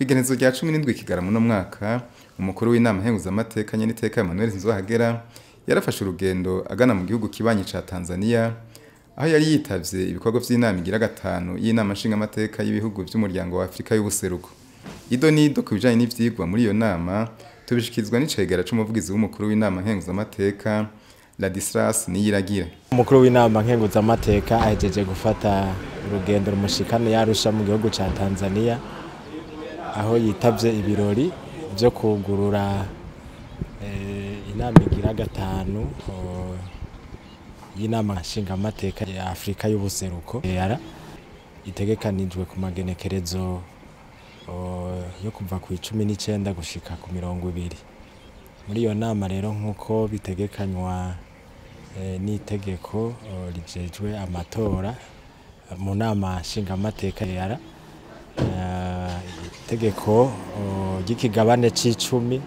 Kw'igenezo rya 17 Kigarama uno mwaka, umukuru w'inama nkenguzamateka nyeniteka Emmanuel Sinzohagera yarafashe urugendo agana mu gihugu kibanyi ca Tanzania, aho yari yitavye ibikorwa vy'inama igira gatanu y'inama nshingamateka y'ibihugu vy'umuryango wa Afrika y'ubuseruko. Ido nido ku bijanye n'ivyigwa muri iyo nama tubishikirizwa n'icegera c'umuvugizi w'umukuru w'inama nkenguzamateka Ladislas Niyiragira. Umukuru w'inama nkenguzamateka ahejeje gufata urugendo rumushikana yarusha mu gihugu ca Tanzania, aho yitavye ibirori vyo kugurura inama igira gatanu y'inama nshingamateka ya Afrika y'ubuseruko itegekanijwe ku magenekerezo yo kuva ku 19 gushika ku 20. Muri iyo nama rero, nk'uko bitegekanywa n'itegeko rijejwe amatora mu nama nshingamateka yara itegeko ry'ikigabane c'icumi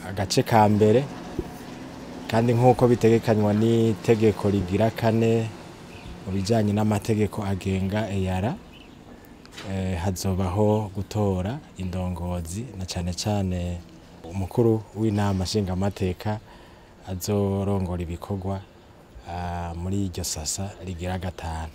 agace ka mbere, kandi nk'uko bitegekanywa n'itegeko rigira kane mu bijanye n'amategeko agenga EAR, hazobaho gutora indongozi na cane cane umukuru w'inama nshingamateka azorongora ibikorwa muri iryo sasa rigira gatanu.